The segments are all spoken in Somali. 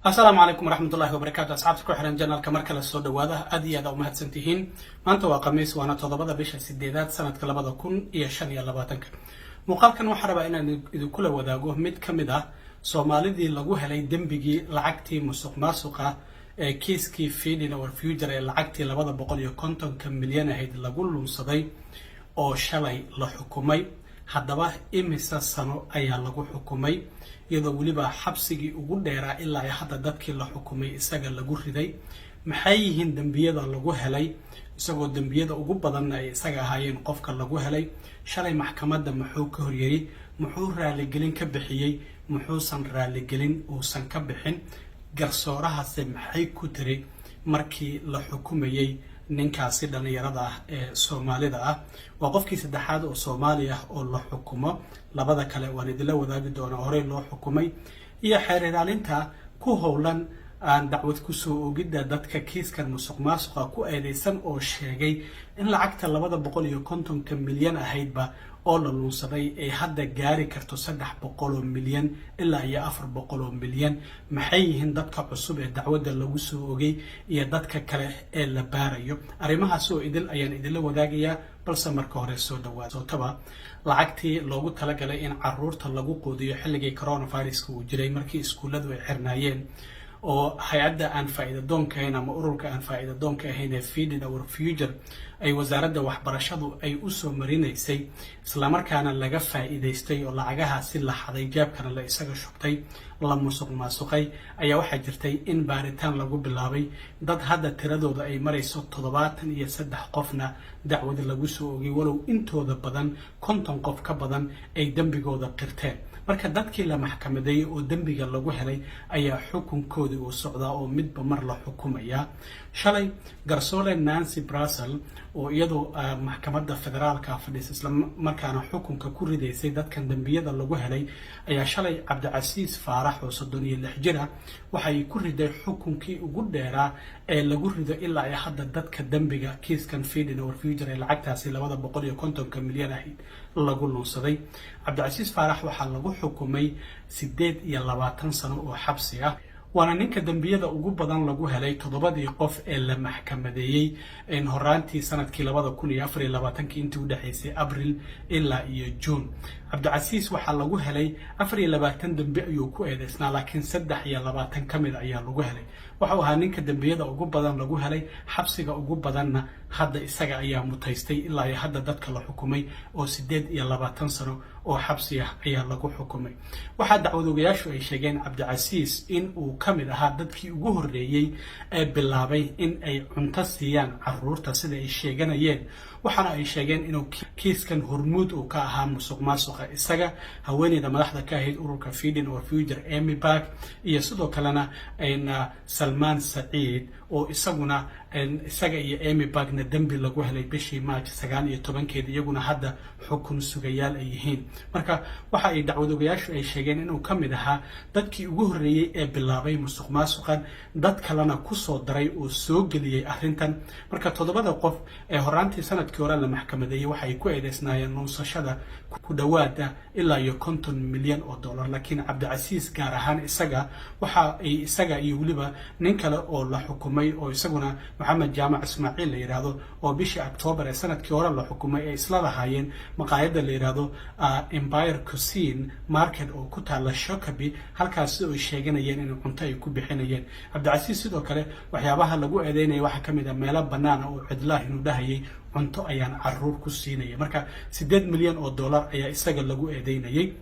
Asalaamu calaykum waraxmatullahi wabarakaatu. Asxaabta ku xiran channelka, mar kale soo dhawaada. Aad iyo aad aa umahadsan tihiin. Maanta waa Khamiis, waana 7da bisha 8aad, sanadka 2025-ka. Muuqaalkan waxaa rabaa inaan idinkula wadaago mid ka mid ah Soomaalidii lagu helay dembigii lacagtii musuq maasuqa ee kiiskii Feeding Our Future ee lacagtii 250-ka milyan ahayd lagu lunsaday oo shalay la xukumay. Haddaba, imisa sano ayaa lagu xukumay, iyadoo weliba xabsigii ugu dheeraa ilaa hadda dadkii la xukumay isaga lagu riday? Maxay yihiin dembiyada lagu helay, isagoo dembiyada ugu badanna ay isaga ahaayeen qofka lagu helay? Shalay maxkamadda muxuu ka horyeri? Muxuu raaligelin ka bixiyey? Muxuusan raaligelin uusan ka bixin? Garsoorahase maxay ku tiri markii la xukumayey ninkaasi dhallinyarada ah ee Soomaalida ah? Waa qofkii saddexaad oo Soomaali ah oo la xukumo. Labada kale waan idinla wadaagi doonaa horey loo xukumay. Iyo xeer ilaalinta ku howlan aan dacwad kusoo ogidda dadka kiiskan musuq maasuqa ku eedeysan oo sheegay in lacagta 250-ka milyan ahaydba oo la lunsaday ay hadda gaari karto 300 milyan ilaa iyo 400 milyan. Maxay yihiin dadka cusub ee dacwadda lagu soo ogay iyo dadka kale ee la baarayo? Arrimahaas oo idil ayaan idinla wadaagayaa, balse marka hore soo dhawaad. Sootaba lacagtii loogu talagalay in caruurta lagu quudiyo xilligii coronaviruska uu jiray, markii iskuulladu ay xirnaayeen, oo hay-adda aan faa'iida doonka ahayn ama ururka aan faa'iida doonka ahayn ee Feeding Our Future ay wasaaradda waxbarashadu ay usoo marinaysay, islamarkaana laga faa'iidaystay oo lacagahaasi la xaday, jeebkana la isaga shubtay, la musuq maasuqay, ayaa waxaa jirtay in baaritaan lagu bilaabay. Dad hadda tiradooda ay marayso 73 qofna dacwad lagu soo ogay, walow intooda badan, 50 qof ka badan, ay dembigooda qirteen. Marka dadkii la maxkamadeeyey oo dembiga lagu helay ayaa xukunkoodii uu socdaa oo midba mar la xukumayaa. Shalay garsoore Nancy Brasel, oo iyadu maxkamadda federaalka fadhiisa, isla markaana xukunka ku ridaysay dadkan dembiyada lagu helay, ayaa shalay Cabdicasiis Faarax oo 36 jir ah waxay ku riday xukunkii ugu dheeraa ee lagu rido ilaa ay hadda dadka dembiga kiiskan Feeding Our Future ee lacagtaasi 250-ka milyan ahayd lagu lunsaday. Cabdicasiis Faarax waxaa lagu xukumay 28 sano oo xabsi ah, waana ninka dembiyada ugu badan lagu helay toddobadii qof ee la maxkamadeeyey horaantii sanadkii 2024-kii, intii udhexaysay Abril ilaa iyo Juun. Cabdicasiis waxaa lagu helay 24 dembi ayuu ku eedeysnaa, laakiin 23 ka mid ayaa lagu helay. Waxau ahaa ninka dembiyada ugu badan lagu helay, xabsiga ugu badanna hadda isaga ayaa mutaystay ilaa iyo hadda dadka la xukumay, oo 28 sano oo xabsi ah ayaa lagu xukumay. Waxaa dacwadoogayaashu ay sheegeen Cabdicasiis in uu ka mid ahaa dadkii ugu horreeyey ee bilaabay in ay cunto siiyaan caruurta, sida ay sheeganayeen. Waxaana ay sheegeen inuu kiiskan hormuud uu ka ahaa musuq maasuqa, isaga, haweeneyda madaxda ka ahayd ururka Feeding Our Future, Aimee Bock, iyo sidoo kalena Salmaan Saciid, oo isaguna isaga iyo Aimee Bockna dembi lagu helay bishii March 19-keeda, iyaguna hadda xukun sugayaal ay yihiin. Marka waxa ay dacwadogayaashu ay sheegeen inuu ka mid ahaa dadkii ugu horreeyey ee bilaabay musuq maasuqan, dad kalena kusoo daray oo soo geliyey arrintan. Marka toddobada qof ee horaantii sanadkii hore la maxkamadeeyey waxay ku eedeysnaayeen lunsashada ku dhowaada ilaa iyo 50 milyan oo dollar. Laakiin Cabdicasiis gaar ahaan isaga, waxa ay isaga iyo weliba nin kale oo la xukumay oo isaguna Maxamed Jaamac Ismaaciil la yidhaahdo, oo bishii Octoobar ee sanadkii hore la xukumay, ay isla lahaayeen maqaayadda la yidhaahdo Empire Cuisine Market oo ku taalla Shakopee, halkaasi oo ay sheeganayeen in cunto ay ku bixinayeen. Cabdicasiis sidoo kale waxyaabaha lagu eedeynaya waxaa ka mid ah meelo bannaana oo cidlaah inuu dhahayay cunto ayaan caruur ku siinaya. Marka 8 milyan oo dollar ayaa isaga lagu eedeynayay.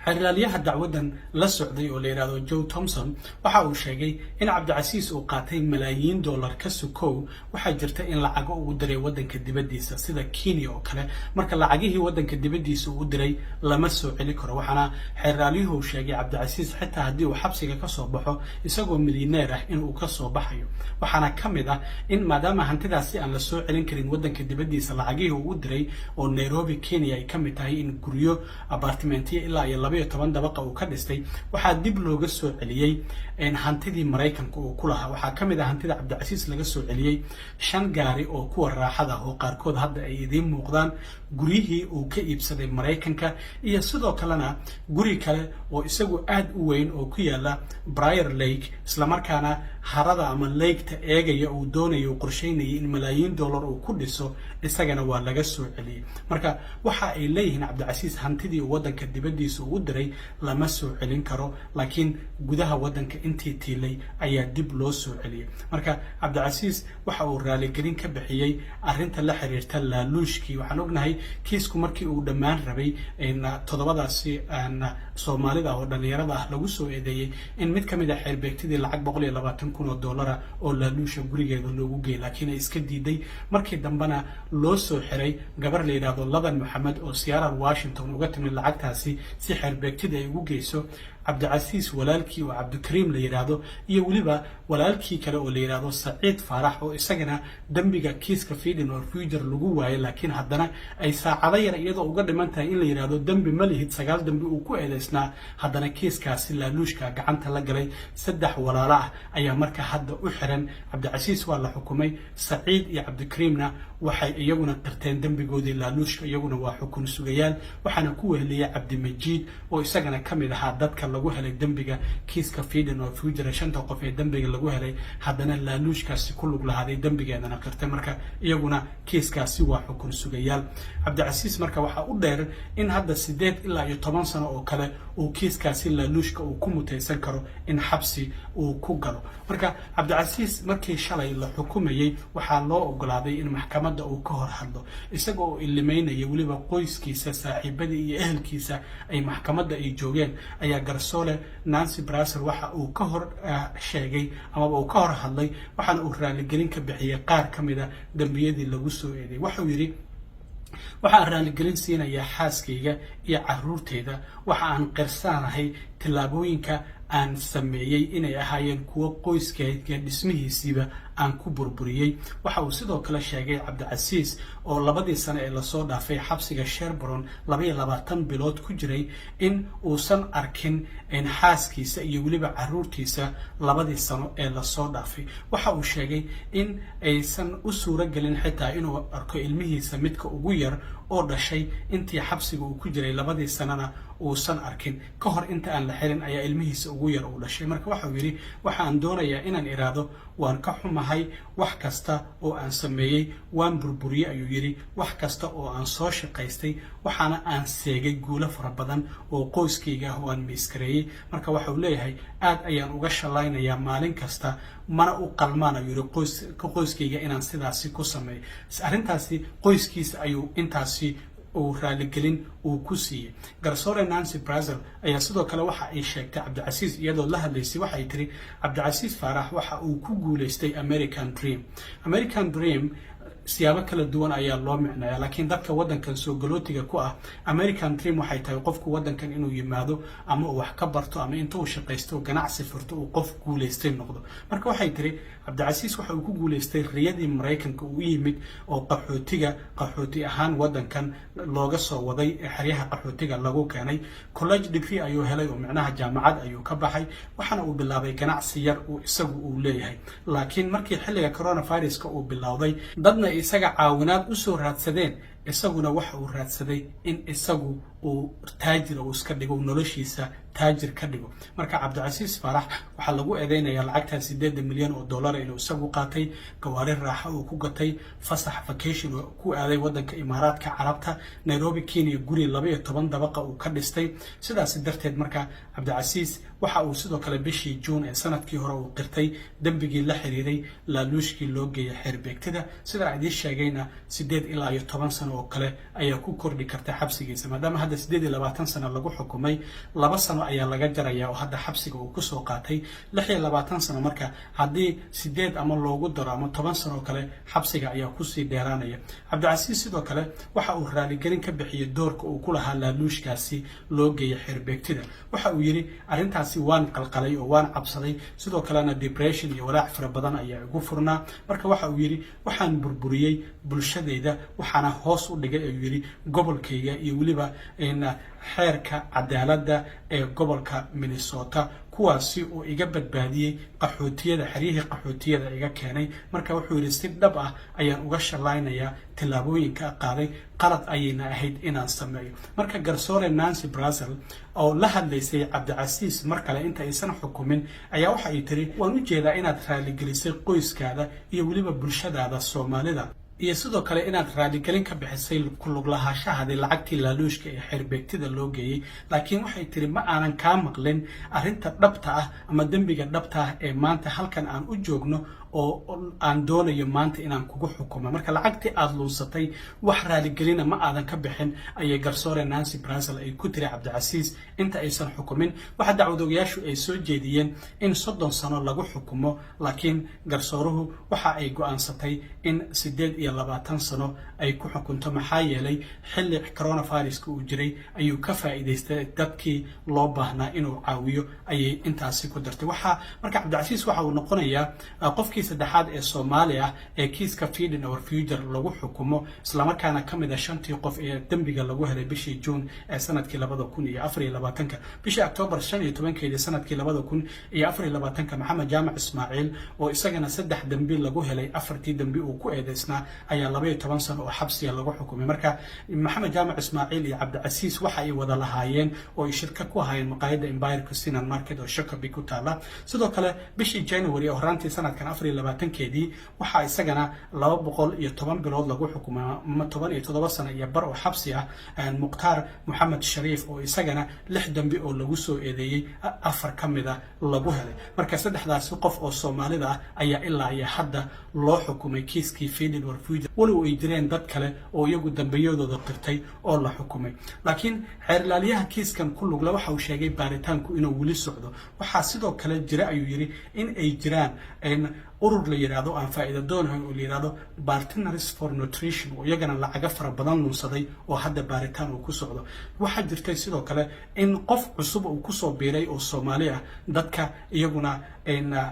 Xeerlaalyaha dacwaddan la socday oo la yidhahdo Joe Thompson waxa uu sheegay in Cabdicasiis uu qaatay malaayiin dollar ka sukow, waxaa jirta in lacago uu diray waddanka dibaddiisa, sida Kenya oo kale. Marka lacagihii waddanka dibaddiisa uu diray lama soo celi karo. Waxaana xeerlaalyuhu uu sheegay Cabdicasiis xitaa haddii uu xabsiga kasoo baxo isagoo milyaneer ah inuu kasoo baxayo. Waxaana ka mid ah in maadaama hantidaasi aan la soo celin karin waddanka dibaddiisa lacagihii uu u diray, oo Nairobi, Kenya ay ka mid tahay, in guryo apartmentiya ilaa iyo 12 12 dabaqa uu ka dhistay, waxaa dib looga soo celiyey hantidii Maraykanka uu ku lahaa. Waxaa ka mid ah hantida Cabdicasiis laga soo celiyey shan gaari oo kuwa raaxada ah oo qaarkood hadda ay idiin muuqdaan, guryihii uu ka iibsaday Maraykanka, iyo sidoo kalena guri kale oo isagu aad u weyn oo ku yaala Prior Lake, islamarkaana harada ama lake-ta eegaya, uu doonaya, uu qorsheynayay in malaayiin dollar uu ku dhiso, isagana waa laga soo celiyey. Marka waxa ay leeyihiin, Cabdicasiis hantidii uu waddanka dibaddiisa ugu diray lama soo celin karo, laakiin gudaha waddanka intii tiilay ayaa dib loo soo celiyey. Marka Cabdicasiis waxa uu raaligelin ka bixiyey arrinta la xiriirta laaluushkii. Waxaan ognahay kiisku markii uu dhammaan rabay, toddobadaasi Soomaalida oo dhallinyarada ah lagu soo eedeeyey, in mid ka mid a xeerbeegtidii lacag 120,000 oo dollara oo laaluusha gurigeeda loogu geeyay, laakiin ay iska diiday. Markii dambena loo soo xiray gabar la yidhaahdo Ladan Maxamed oo Seattle, Washington uga timid lacagtaasi si xeerbeegtida ay ugu geyso. Cabdicasiis walaalkii oo Cabdikariim la yidhaahdo iyo weliba walaalkii kale oo la yidhaahdo Saciid Faarax, oo isagana dembiga kiiska Feeding Our Future lagu waayay, laakiin haddana ay saacado yar iyadoo uga dhiman tahay in la yidhaahdo dembi ma lihid, sagaal dembi uu ku eedeysnaa, haddana kiiskaasi laaluushka gacanta la galay. Saddex walaalo ah ayaa marka hadda u xiran. Cabdicasiis waa la xukumay, Saciid iyo Cabdikariimna waxay iyaguna qirteen dembigoodii laaluushka, iyaguna waa xukun sugayaal. Waxaana ku weheliyay Cabdimajiid oo isagana ka mid ahaa dadka lagu helay dembiga kiiska Feeding Our Future, shanta qof ee dembiga lagu helay, haddana laaluushkaasi ku lug lahaaday, dembigeedana qirtay. Marka iyaguna kiiskaasi waa xukun sugayaal. Cabdicasiis marka waxaa u dheer in hadda 8 ilaa iyo 10 sano oo kale uu kiiskaasi laaluushka uu ku mutaysan karo in xabsi uu ku galo. Marka Cabdicasiis markii shalay la xukumayey, waxaa loo ogolaaday in maxkamadda uu ka hor hadlo, isaga oo ilimeynaya weliba qoyskiisa, saaxiibadii iyo ehelkiisa ay maxkamadda ay joogeen, ayaa garsoore Nancy Brasel waxa uu ka hor sheegay amaba uu ka hor hadlay, waxaana uu raaligelin ka bixiyey qaar ka mida dembiyadii lagu soo eeday. Waxuu yidhi: "Waxa aan raaligelin siinayaa xaaskayga iyo caruurtayda. Waxa aan qirsanahay tillaabooyinka aan sameeyey inay ahaayeen kuwo qoyskayga dhismihiisiiba aan ku burburiyey." Waxa uu sidoo kale sheegay Cabdicasiis, oo labadii sano ee lasoo dhaafay xabsiga Shelbourne 22 bilood ku jiray, in uusan arkin xaaskiisa iyo weliba caruurtiisa labadii sano ee lasoo dhaafay. Waxa uu sheegay in aysan u suuro gelin xitaa inuu arko ilmihiisa midka ugu yar oo dhashay intii xabsiga uu ku jiray, labadii sanana uusan arkin. Ka hor inta aan la xirin ayaa ilmihiisa ugu yar uu dhashay. Marka waxauu yidhi: "Waxa aan doonayaa inaan iraahdo waan ka xumahay wax kasta oo aan sameeyey. Waan burburiyey," ayuu yidhi, "wax kasta oo aan soo shaqaystay, waxaana aan seegay guulo fara badan oo qoyskayga ah oo aan miiskareeyey." Marka waxa uu leeyahay: "Aad ayaan uga shallaynayaa maalin kasta, mana u qalmaan," ayuu yidhi, "qoyskayga inaan sidaasi ku sameeyo." Arrintaasi qoyskiisa ayuu intaasi uu raaligelin uu ku siiyey. Garsoore Nancy Brasel ayaa sidoo kale waxa ay sheegtay Cabdicasiis iyadoo la hadlaysay, waxay tiri: "Cabdicasiis Faarax waxa uu ku guulaystay American Dream." American Dream siyaabo kala duwan ayaa loo micnaya, laakiin dadka waddankan soo galootiga ku ah, American Dream waxay tahay qofku waddankan inuu yimaado ama uu wax ka barto ama inta uu shaqaysto, ganacsi furto, uu qof guulaystay noqdo. Marka waxay tiri: Cabdicasiis waxa uu ku guulaystay riyadii Maraykanka uu u yimid, oo qaxootiga, qaxooti ahaan waddankan looga soo waday ee xeryaha qaxootiga lagu keenay. College degree ayuu helay, oo micnaha jaamacad ayuu ka baxay, waxaana uu bilaabay ganacsi yar uu isagu uu leeyahay. Laakiin markii xilliga coronaviruska uu bilowday, dadna isaga caawinaad usoo raadsadeen, isaguna waxa uu raadsaday in isagu uu taajir uu iska dhigo, noloshiisa taajir ka dhigo. Marka Cabdicasiis Faarax waxaa lagu eedeynayaa lacagtaa 8 milyan oo dollar inuu isagu qaatay, gawaari raaxa uu ku gatay, fasax vacation oo ku aaday waddanka Imaaraadka Carabta, Nairobi, Kenya guri 12 dabaqa uu ka dhistay. Sidaasi darteed marka Cabdicasiis waxa uu sidoo kale bishii Juun ee sanadkii hore uu qirtay dembigii la xiriiray laaluushkii loo geeyay xeerbeegtida. Sidaa idiin sheegayna, 8 ilaa iyo 10 sano oo kale ayaa ku kordhi karta xabsigiisa, maadaama hadda 28 sano lagu xukumay, 2 sano ayaa laga jaraya oo hadda xabsiga uu kusoo qaatay 26 sano. Marka haddii 8 ama loogu daro ama 10 sano oo kale, xabsiga ayaa kusii dheeraanaya. Cabdicasiis sidoo kale waxa uu raaligelin ka bixiyey doorka uu ku lahaa laaluushkaasi loo geeyay xeerbeegtida. Waxa uu yidhi: "Arrintaasi waan qalqalay oo waan cabsaday, sidoo kalena depression iyo walaac fara badan ayaa igu furnaa." Marka waxa uu yidhi: "Waxaan burburiyey bulshadayda, waxaana hoos u dhigay," ayuu yidhi, "gobolkayga iyo weliba Xeerka cadaaladda ee gobolka Minnesota, kuwaasi oo iga badbaadiyey qaxootiyada, xeryihii qaxootiyada iga keenay. Marka wuxuu yidhi, si dhab ah ayaan uga shallaynayaa tillaabooyinka qaaday, qalad ayayna ahayd inaan sameeyo. Marka garsoore Nancy Brasel oo la hadlaysay Cabdicasiis mar kale inta aysan xukumin ayaa waxa ay tiri, waan u jeedaa inaad raaligelisay qoyskaada iyo weliba bulshadaada Soomaalida, iyo sidoo kale inaad raaligelin ka bixisay ku lug lahaashahaadii lacagtii laaluushka ee xeerbeegtida loo geeyey. Laakiin waxay tiri, ma aanan kaa maqlin arrinta dhabta ah ama dembiga dhabta ah ee maanta halkan aan u joogno oo aan doonayo maanta inaan kugu xukumo. Marka lacagtii aada luunsatay wax raaligelina ma aadan ka bixin, ayay garsoore Nancy Brasel ay ku tiri Cabdicasiis inta aysan xukumin. Waxaa dacwadoogayaashu ay soo jeediyeen in 30 sano lagu xukumo, laakiin garsooruhu waxa ay go'aansatay in 28 sano ay ku xukunto, maxaa yeelay xilli coronaviruska uu jiray ayuu ka faa'iidaystay dadkii loo baahnaa inuu caawiyo, ayay intaasi ku dartay. Waxaa marka Cabdicasiis waxa uu noqonayaa qofkii saddexaad ee Soomaali ah ee kiiska Feeding Our Future lagu xukumo, islamarkaana ka mid ah shantii qof ee dembiga lagu helay bishii Juun ee sanadkii 2024-ka. Bishii Octoobar 15-keedii sanadkii 2024-ka, Maxamed Jaamac Ismaaciil oo isagana saddex dembi lagu helay, afartii dembi uu ku eedeysnaa, ayaa 12 sano oo xabsiga lagu xukumay. Marka Maxamed Jaamac Ismaaciil iyo Cabdicasiis waxa ay wada lahaayeen oo ay shirka ku ahaayeen maqaayadda Empire Cuisine and Market oo Shakopee ku taala. Sidoo kale bishii January ee horaantii sanadkan 24-keedii waxaa isagana 210 bilood lagu xukumay, ama 17 sano iyo bar oo xabsi ah, Mukhtaar Moxamed Shariif oo isagana lix dembi oo lagu soo eedeeyey afar ka mida lagu helay. Marka saddexdaasi qof oo Soomaalida ah ayaa ilaa iyo hadda loo xukumay kiiskii Feeding Our Future, walow ay jireen dad kale oo iyagu dambiyadooda qirtay oo la xukumay. Laakiin xeerlaaliyaha kiiskan ku lugla waxa uu sheegay baaritaanku inuu weli socdo. Waxaa sidoo kale jira, ayuu yidhi, in ay jiraan urur la yidhaahdo aan faa'iido doonahayn oo la yidhahdo Partners for Nutrition oo iyagana lacago fara badan lunsaday oo hadda baaritaan uu ku socdo. Waxaa jirtay sidoo kale in qof cusub uu kusoo biiray oo Soomaali ah dadka iyaguna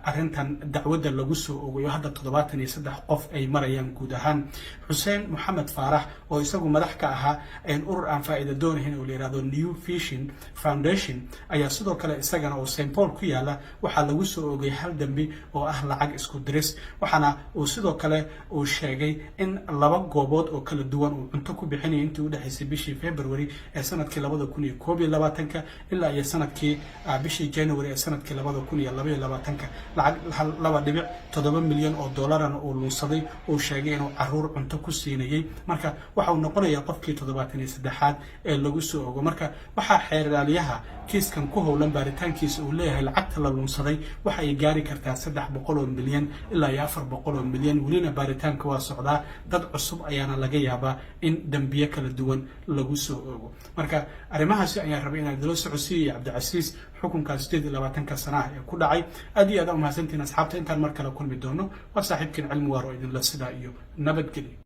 arrintan dacwadda lagu soo ogayo, hadda 73 qof ay marayaan guud ahaan. Xuseen Moxamed Faarax oo isagu madax ka ahaa urur aan faa'iido doonahayn oo la yidhahdo New Vision Foundation ayaa sidoo kale isagana oo St Paul ku yaala waxaa lagu soo ogay hal dembi oo ah lacag isku diris. Waxaana uu sidoo kale uu sheegay in laba goobood oo kala duwan uu cunto ku bixinayay intii udhexaysay bishii February ee sanadkii 2021-ka ilaa iyo sanadkii bishii January ee sanadkii 2022-ka, lacag 2.7 milyan oo dollarana uu lunsaday, uu sheegay inuu caruur cunto ku siinayay. Marka waxa uu noqonayaa qofkii 73aad ee lagu soo ogo. Marka waxaa xeeraalyaha kiiskan ku howlan baaritaankiisa uu leeyahay lacagta la lunsaday waxa ay gaari kartaa 300 oo milyan ilaa iyo 400 oo milyan. Welina baaritaanka waa socdaa, dad cusub ayaana laga yaabaa in dembiyo kala duwan lagu soo ogo. Marka arrimahaasi ayaan rabay inaan idila socodsiiyo Cabdicasiis xukunkaas 28-ka sanaah ee ku dhacay. Aad iyo aad aa umahadsantihiin asxaabta. Intaan mar kale kulmi doono, waa saaxiibkiin Cilmi Waar oo idinla sidaa iyo nabadgelyo.